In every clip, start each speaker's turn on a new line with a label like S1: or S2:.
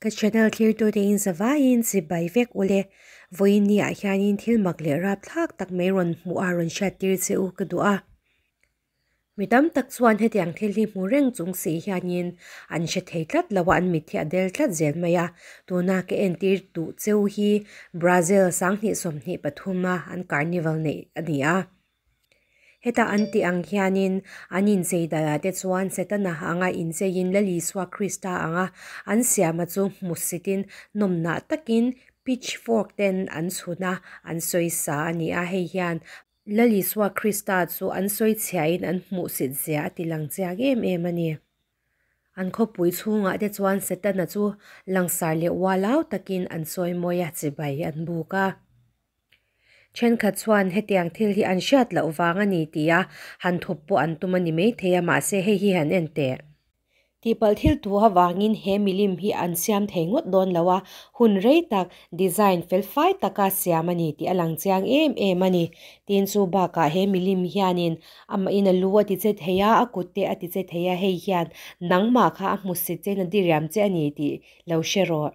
S1: Ka channel thlirtute in zavaiin chibai vek ule. Vawiin ni ah hianin thil mak leh rapthlak tak mai rawn hmuh a rawn hriattir che u ka duh a. Mi tam tak chuan hetiang thil hi hmu reng chung si hianin an hre thei tlat lo a, an mit hi a del tlat zel mai a. Tuna ka entir duh cheu hi Brazil 2023 a an carnival neih a ni a. Heta an tih ang hianin an inchei dalah te chuan Setana anga incheiin Lal Isua Krista anga an siama chu hmusitin nawmnah takin pitchfork ten an chhun a, an sawisa a ni a. Hei hian Lal Isua Krista chu an sawichhiahin an hmuhsit zia a ti lang chiang em em a ni. An khawpui chhungah te chuan Setana chu langsar leh ualau takin an sawimawi a, chibai an buk a. Thenkhat chuan hetiang thil hi an hriat loh vang a ni tia han thup pawh an tum a ni maithei a, mahse hei hi han en teh. Tihpalh thil tu avangin he milim hi an siam thei ngawt dawn lo a, hun rei tak design fel fai taka siam a ni tih a lang chiang em em a ni. Tin chu bakah he milim hianin amahin a lu a ti che thei a, a kut te a ti che thei a, hei hian nangmah kha a hmusit chein a diriam che a ni tih lo hre rawh.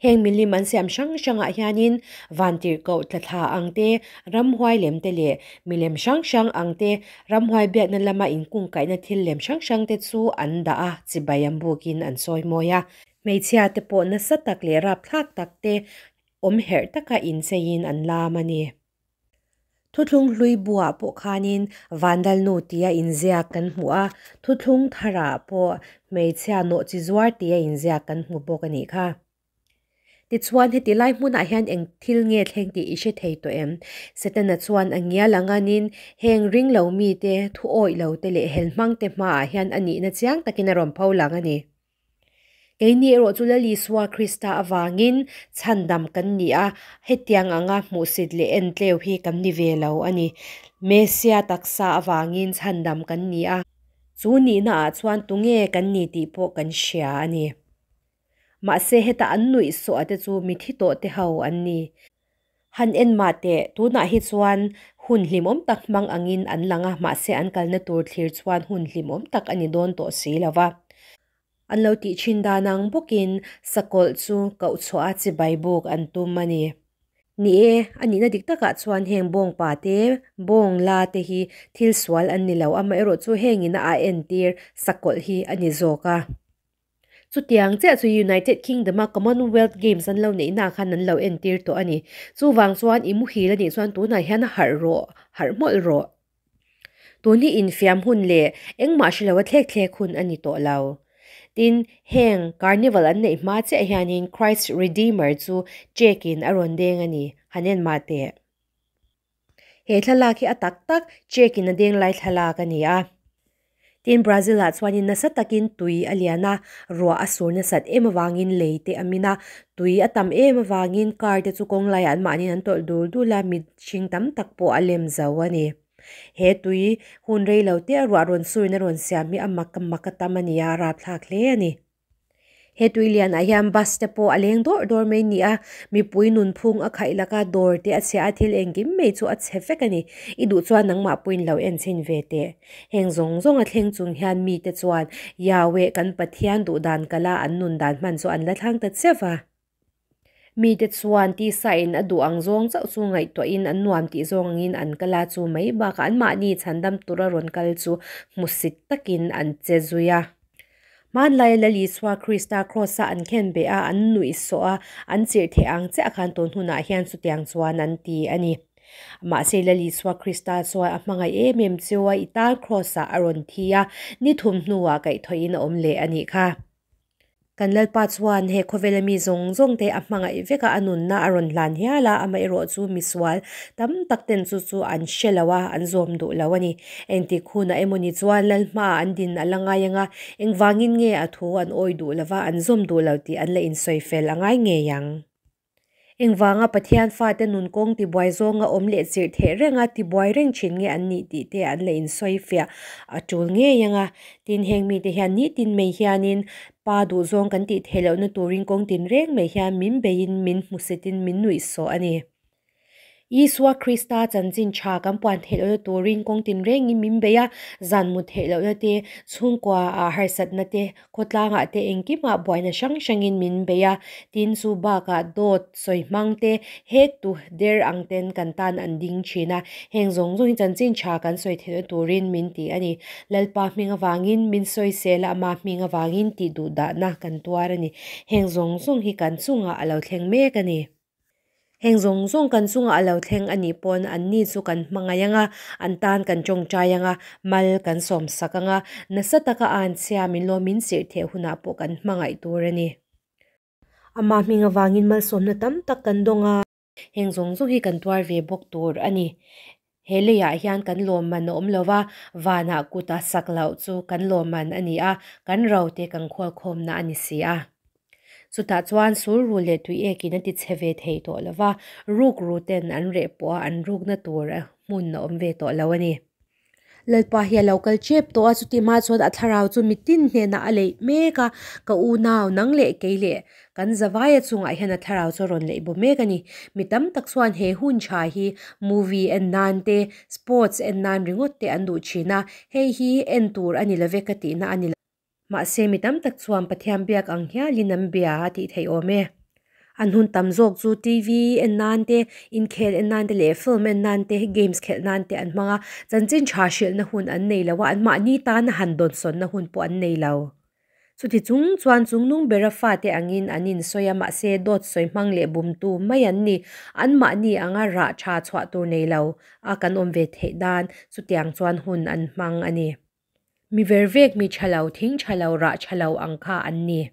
S1: Heng milim an siam hrang hrangah hianin vantirhkoh tlathla ang te, ramhuai lem te leh milem hrang hrang ang te, ramhuai biakna lama inkungkaihna thil lem hrang hrang te chu an dah a, chibai an bukin an sawi mawi a. Hmeichhia te pawh nasa tak leh rapthlak tak te awm herh taka incheiin an lam a ni. Thuthlung hlui buah pawh khanin Vandalnu tia inziak kan hmu a, thuthlung tharah pawh hmeichhia nawh chi zuar tia inziak kan hmu bawk a nih kha. Tichuan, heti lai hmunah hian eng thil nge thleng tih i hre thei tawh em? Setana chuan a ngial anganin heng ring lo mite, thu awih lo te leh helhmang te hmaah hian a nihna chiang takin a rawn pho lang a ni. Keini erawh chu Lal Isua Krista avangin chhandam kan ni a, hetiang anga hmuhsit leh entleu hi kan ni ve lo a ni. Mesia taksa avangin chhandam kan ni a, chu nihnaah chuan tunge kan ni tih pawh kan hria a ni. Mahse heta an nuih sawh te chu mithi tawh te ho an ni. Han en mah teh, tunah hi chuan hun hlimawm tak hmang angin an lang a, mahse an kalna tur thlir chuan hun hlimawm tak a ni dawn tawh si lo va. An lo tih thin dan ang bawkin sakawlh chu koh chhuah a chibai buk an tum a ni. Ni e, a nihna dik takah chuan heng bawngpa te, bawng la te hi thil sual an ni lo, amaherawhchu hengin a entir sakawlh hi a ni zawk a. Chutiang chiah chu United Kingdom a Commonwealth Games an lo neihna khan an lo entir tawh a ni. Chuvang chuan i muhil a nih chuan tunah hian harh rawh, harh hmawlh rawh. Tun hi infiam hun leh engmah hre lo a thlek thlek hun a ni tawh lo. Tin, heng Carnival an neih hma chiah hianin Christ Redeemer chu check in a rawn deng a ni, han en mah teh. He thlalak hi a tak tak check in a deng lai thlalak a ni a. Tin, Brazil ah chuanin nasa takin tui a lian a, ruah a sur nasat em avangin lei te a min a, tui a tam em avangin car te chu kawng laiah an mahniin an tawlh dul dul a, mihring tam tak pawh a lem zo a ni. He tui hun rei lo te a ruah rawn surin a rawn siam hi a mak a mak a tam a ni a, a rapthlak hle a ni. He tui lianah hian bus te pawh a leng dawrh dawrh mai a ni a, mipui nunphung a khaih laka dawr te a chhia a, thil engkim mai chu a chhe vek a ni. I duh chuan nangmah pawhin lo en chhin ve teh. Heng zawng zawng a thleng chung hian mite chuan Yahweh kan Pathian duh dan kala an nun dan hman chu an la thlang ta che va. Mite chuan tisa in a duh ang zawng chauh chu ngaihtuahin an nuam tih zawng angin an kal a, chu mai bakah anmahni chhandam tura rawn kal chu hmusit takin an che zui a. Hmanlaia Lal Isua Krista Kraws-a an khen beh a, an nuih sawh a, an chirh theh ang chiah khan tun hunah hian chutiang chuan an ti a ni. Mahse Lal Isua Krista chuan a hmangaih em em cheu a, i tan Kraws-ah a rawn thi a, ni thum hnuah kaihthawhin a awm leh a nih kha. Kan Lalpa chuan he khawvela mi zawng zawng te a hmangaih vek a, a nunna a rawn hlan hial a, amaherawh chu misual tam tak ten chu chu an hre lo a, an zawm duh lo a ni. Engtik hunah emawni chuan Lal hmaah an din a la ngai ang a, engvangin nge a thu an awi duh lova, an zawm duh lo tih an la insawi fel a ngai ngei ang. Engvanga Pathian fate nun kawng tibuai zawnga awm leh chirh theh renga tibuai reng thin nge an nih tih te an la insawi fiah a tul ngei ang a. Tin, heng mite hian nitin mai hianin Pa duhzawng kan tih theih lohna turin kawng tin reng mai hian min beiin min hmusitin min nuihsawh a ni. Isua Krista chanchin tha kan puan theih lohna turin kawng tinrengin min bei a, zan mut theih lohna te, chhungkua ah harsatna te, khawtlangah te engkimah buaina hrang hrangin min bei a, tin chu bakah dawt sawi hmang te, hek tu der ang ten kan tan an ding thin a, heng zawng zawng hi chanchin tha kan sawi theihna turin min ti a ni. Lalpa hming avangin min sawisel a, ama hming avangin tih duh dahna kan tuar a ni. Heng zawng zawng hi kan chungah a lo thleng mek a ni. Heng zawng zawng kan chungah a lo thleng a nih pawn anni chu kan hmangaih ang a, an tan kan tawngtai ang a, mal kan sawmsak ang a, nasa taka a anchhia min lawm min chirh theh hunah pawh kan hmangaih tur a ni. Amah hming avangin malsawmna tam tak kan dawng a. Heng zawng zawng hi kan tuar ve bawk tur a ni. He leiah hian kan lawmman a awm lo va, vanah kuta sak loh chu kan lawmman a ni a, kan rote kan khualkhawmna a ni si a. Chutah chuan sul ru leh tui ekin a ti chhe ve thei tawh lo va, ruk ru ten an reh pawh a an rukna tur hmun a awm ve tawh lo a ni. Lalpa hi a lo kal tep tawh a, chuti hma chuan a thlarau chu mitin hnenah a leih mek a, ka unau nang leh kei leh kan zavaia chungah hian a thlarau chu a rawn leih baw mek a ni. Mi tam tak chuan he hun tha hi movie en nan te, sports en nan ringawt te an duh thin a, hei hi en tur a ni love ka tihna a ni lo. Mahse mi tam tak chuan Pathian biak ang hialin an bia a tih theih awm e. An hun tam zawk chu TV en nan te, inkhel en nan te leh film en nan te, games khelh nan te an hmang a, chanchin tha hrilhna hun an nei lo a, anmahni tana han dawnsawnna hun pawh an nei lo. Chuti chung chuan chungnung bera fate angin an insawi a, mahse dawt sawi hmang leh bumtu mai an ni. Anmahni anga rah tha chhuah tur nei lo a kan awm ve theih dan chutiang chuan hun an hmang a ni. Mi vervek mi tha lo, thing tha lo, rah tha lo ang kha an ni.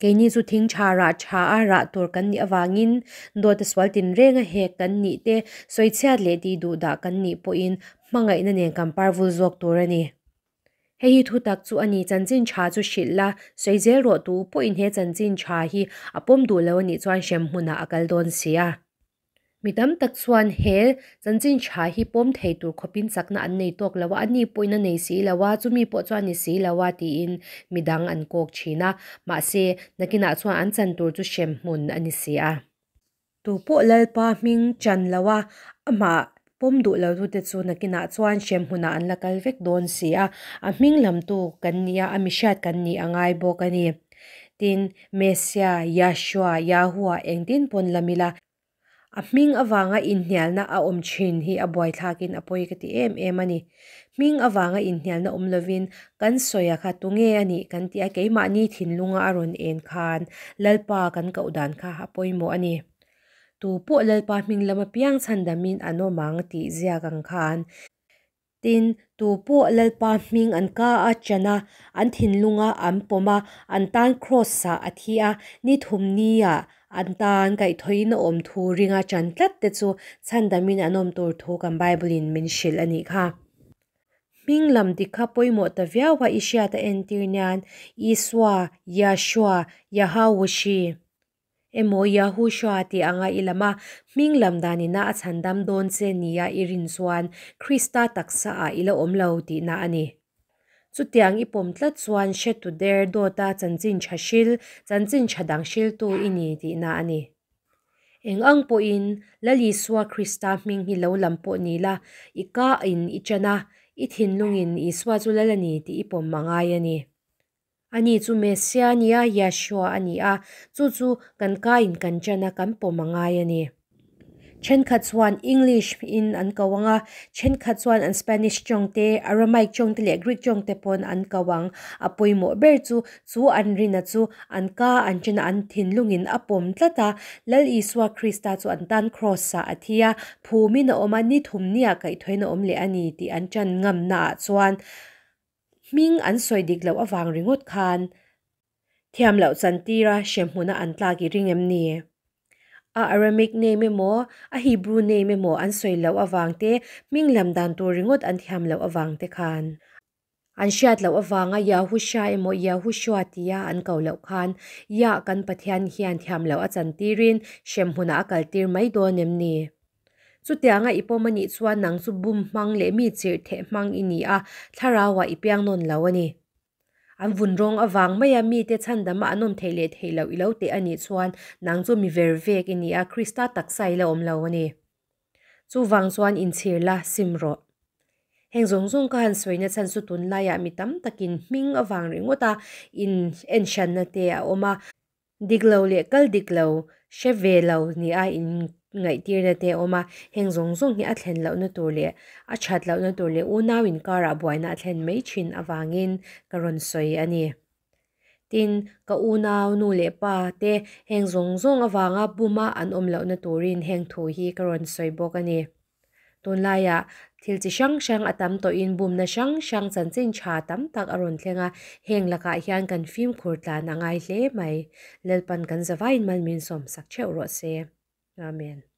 S1: Keini chu thing tha, rah tha a rah tur kan nih avangin dawta sual tinreng a hek kan nih te, sawichhiat leh tih duh dah kan nih pawhin hmangaihna nen kan parvul zawk tur a ni. Hei hi thutak chu a ni, chanchin tha chu hrilh la, sawi zel rawh tu pawhin he chanchin tha hi a pawm duh lo a nih chuan hrem hmunah a kal dawn si a. Mi tam tak chuan he chanchin tha hi pawm thei tur khawpin chakna an nei tawk lo a, ani pawhin a nei si lo a, chumi pawh chuan a ni si lo a tiin mi dang an kawk thin a. Mahse, nakinah chuan an chan tur chu hrem hmun a ni si a. Tu pawh Lalpa hming chan lo a, amah pawm duh lo tute chu nakinah chuan hrem hmunah an la kal vek dawn si a. A hming lamtu kan ni a, a mihriat kan nih a ngai bawk a ni. Tin, Messia, Yahshua, Yahuah engtin pawn lam ila, A hming avanga inhnialna a awm thin hi a buaithlakin a pawi ka ti em em a ni. Hming avanga inhnialna awm lovin kan sawia kha tunge a nih kan tih a keimahni thinlunga a rawn en khan Lalpa kan koh dan kha a pawimawh a ni. Tu pawh Lalpa hming lama piang chhandamin an awm ang tih ziak ang khan Tin, tu pawh Lalpa hming an ka a chan a, an thinlunga an pawm a, an tan Kraws-ah a thi a, ni thum nia an tan kaihthawhin a awm thu ringa chan tlat te chu chhandamin an awm tur thu kan Bible-in min hrilh a nih kha. Hming lam dik kha pawimawh ta viau a i hriat a entir nian Isua, Yahshua, Yahawushi. Emaw Yahushua tih anga i lam a, hming lam danina a chhandam dawn che nia i rin chuan Krista taksa ah i la awm lo tihna a ni. Chutiang i pawm tlat chuan hretu der dawta chanchin tha hril, chanchin tha dang hriltu i ni tihna a ni. Eng ang pawhin Lal Isua Krista hming hi lo lam pawh ni la, i ka in i chan a, i thinlungin Isua chu Lal a ni tih i pawm a ngai a ni. Ani chu Messia a ni a, Yahshua a ni a, chu chu kan kain kan chan a, kan pawm a ngai a ni. Thenkhat chuan English in an ko ang a, thenkhat chuan an Spanish tawng te, Aramaic tawng te leh Greek tawng te pawn an ko ang. A pawimawh ber chu, chu an rina chu an ka an chan a, an thinlungin a pawm tlat a. Lal Isua Krista chu an tan Kraws-ah a thi a, phumin a awm a, ni thumnia kaihthawin a awm leh a ni tih an chan ngamnaah chuan Hming an sawi dik loh avang ringawt khan thiam loh chantira hremhmuna an tlak i ring em ni? A Aramaic name emaw, a Hebrew name emaw an sawi loh avang te, hming lam dan tur ringawt an thiam loh avang te khan. An hriat loh avanga Yahusha emaw Yahushua tia an ko loh khan Yah kan Pathian hian thiam loh a chantirin hremhmunah a kaltir mai dawn em ni? Chutianga i pawm a nih chuan nang chu bum hmang leh mi chirh theh hmang i ni a, thlarauah i piang nawn lo a ni. An vun rawng avang maia mite chhandama an awm theih leh theih loh i lo teh a nih chuan nang chu mi ver vek i ni a, Krista taksa i la awm lo a ni. Chuvang chuan inchhir la, sim rawh. Heng zawng zawng ka han sawina chhan chu tunlaiah mi tam takin hming avang ringawt a in enhranna te a awm a, dik lo leh kal dik lo hre ve lo ni a in ngaihtirna te a awm a, heng zawng zawng hi a thlen lohna tur leh a that lohna tur leh unau inkarah buaina a thlen mai thin avangin ka rawn sawi a ni. Tin, ka unau nu leh pa te heng zawng zawng avanga buma an awm lohna turin heng thu hi ka rawn sawi bawk a ni. Tunlaiah thil chi hrang hrang a tam tawhin bumna hrang hrang chanchin tha tam tak a rawn thleng a, heng lakah hian kan fimkhur tlan a ngai hle mai. Lalpan kan zavaiin mal min sawmsak theuh rawh se. Amen.